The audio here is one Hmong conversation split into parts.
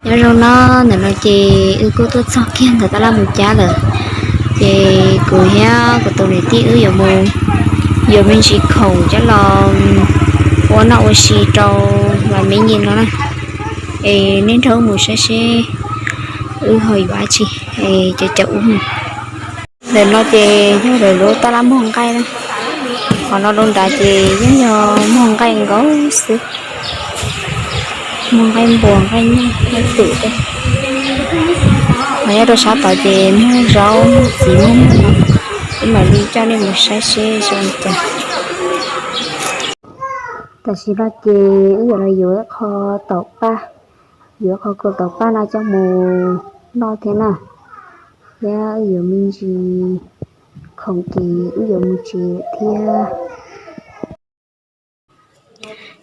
Nyob zoo no, ntawm no ces wb kuj tuaj txog kiag ntawm tab laj mus cab lawm. Ces kuv thiab kuv tus niam tij wb yuav mus yuav me ntsis khoom coj los ua noj ua si rau vas me nyuam no na. Es nej nrog wb mus saib seb wb ho yuav dab tsi, es cov caum wb mus. Ntawm no ces yog lawv lub tab laj muag nqaij na. Qhov no rau nrad ces yeej yog muag nqaij nkaus xwb. Muag nqaij npua, nqaij nyuj, nqaij twm tej. Ho nyob rau sab tod ces muag zaub, muag txiv, muag muag no. Wb mam li coj nej mus saib seb zoo li cas. Tam sim no ces wb yuav los yuav ib qho taum paj, yuav ib qho kaus taum paj no coj mus noj thiab na. Thiab wb yuav me ntsis khoom ces wb yuav mus tsev thiab.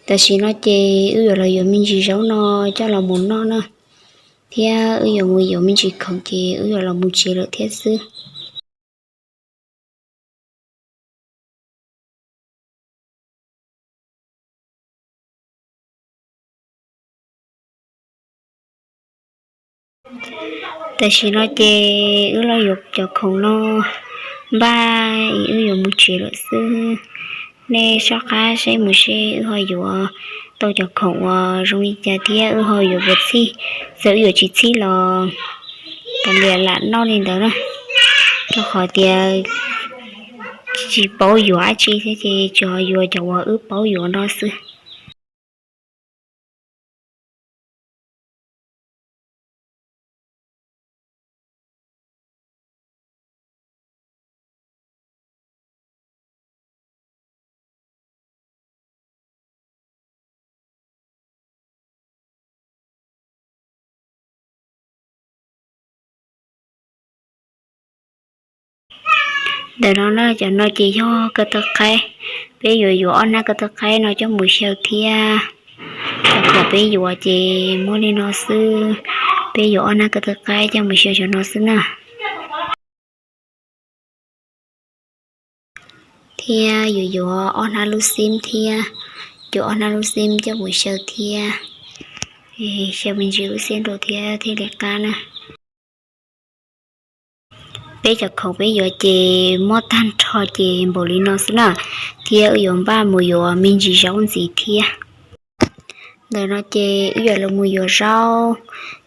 Tam sim no ces wb yuav los yuav me ntsis zaub no coj los mus noj na. Thiab wb yuav mus yuav me ntsis khoom ces wb yuav los mus tsev lawm thiab xwb. Tam sim no ces wb los yuav cov khoom no npaj, wb yuav mus tsev lawm xwb. Nej soj qab saib mus seb wb ho yuav tau cov khoom uas zoo li cas thiab wb ho yuav puas txhij. Txawm wb yuav tsis txhij los kav liam lam noj li ntawd na, rau qhov tias tsis paub yuav dab tsi thiab ces tsuas yuav cov uas wb paub yuav no xwb. Ntawm no na, cov no ces yog ko taw qaib. Peb yuav yuav ob hnab ko taw qaib no coj mus xyaw thiab. Cov khoom peb yuav ces muaj li no xwb. Peb yuav ob hnab ko taw qaib coj mus xyaw cov no xwb na. Thiab yuav yuav ob hnab lub xib thiab, yuav ob hnab lub xib coj mus xyaw thiab. Xyaw me ntsis lub xib rau thiab thiaj li qab na. Peb cov khoom peb yuav ces muab tag nrho ces npaum li no xwb na, thiab wb yuav npaj mus yuav me ntsis zaub ntxiv thiab. Ntawm no ces wb yuav los mus yuav zaub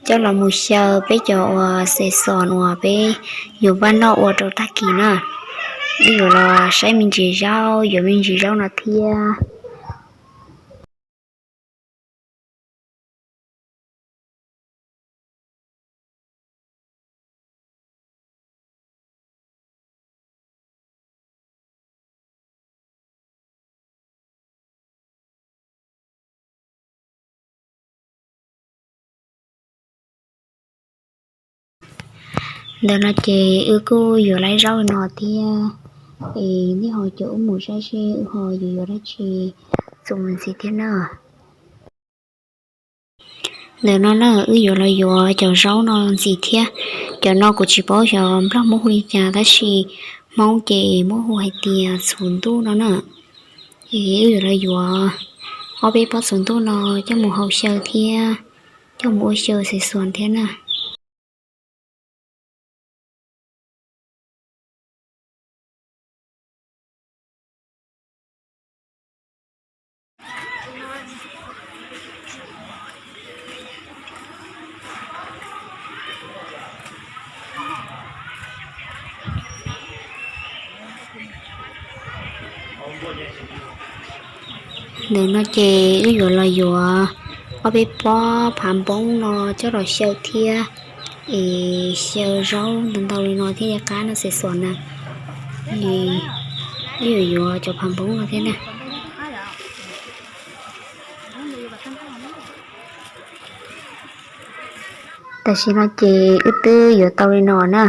coj los mus xyaw peb cov uas xes xos uas peb yuav npaj noj ua rau tag kis na. Wb yuav los saib me ntsis zaub, yuav me ntsis zaub no thiab. Ntawm no ces wb kuj yuav lawm zaub no thiab, es nej ho caum wb mus saib seb wb ho yuav yuav dab tsi txuas mus ntxiv thiab na. Ntawm no na wb yuav los yuav cov zaub no ntxiv thiab. Cov no kuv tsis paub xyov Nplog muab hu li cas tab sis Hmoob ces muab hu hais tias txhuv ntuj no na. Es wb yuav los yuav ob peb pob txhuv ntuj no coj mus hau xyaw thiab, coj mus ua xyaw xes xos thiab na. Ntawm no ces wb yuav los yuav ob peb pob phav npoob no coj los xyaw thiab, es xyaw zaub ntau ntau li no thiaj li qab no xes xos na. Wb yuav yuav cov phav npoob no thiab na. Tam sim no ces wb twb yuav tau li no na,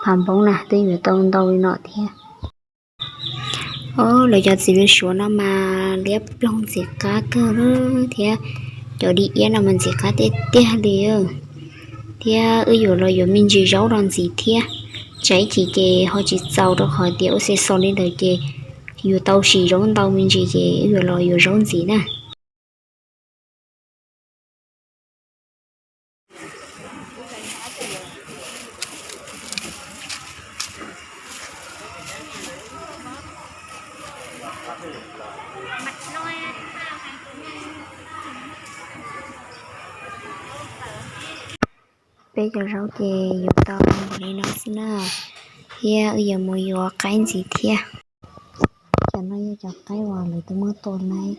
phav npoob na twb yuav tau ntau li no thiab. Lawv cov txiv lws suav no mas liab ploog ntxim qab kawg li thiab, cov di iab no mas ntxim qab tiag tiag li. Thiab wb yuav los yuav me ntsis zaub no ntxiv thiab, tsam ib chim ces ho tsis txaus rau qhov tias ua xes xos li ntawd ces yuav tau sim zaub ntau me ntsis ces wb yuav los yuav zaub ntxiv na. Peb cov zaub ces yuav tau li no xwb na, thiab wb yuav mus yuav qaib ntxiv thiab. Cov no yog cov qaib uas lawv twb muab tua laib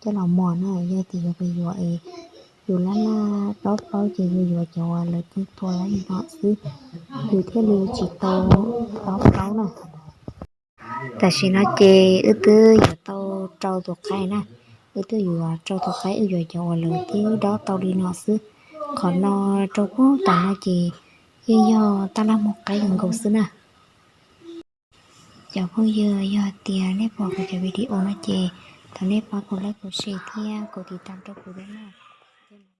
coj los mos na, yog tias yuav pes yuav es yus laj laj dob plaub ces yus yuav cov uas lawv twb tua laib no xwb, yus thiaj li tsis tau dob plaub na. Tam sim no ces wb twb yuav tau rau tus qaib na, wb twb yuav rau tus qaib, wb yuav cov uas lawv twb dob tau li no xwb. Qhov no rau puag tom no ces yeej yog tab laj muag qaib nkaus xwb na. Cov phooj ywg, yog tias nej pom kuv cov video no ces thov nej pab kuv like, kuv share thiab kuv tiv tam rau kuv thiab na.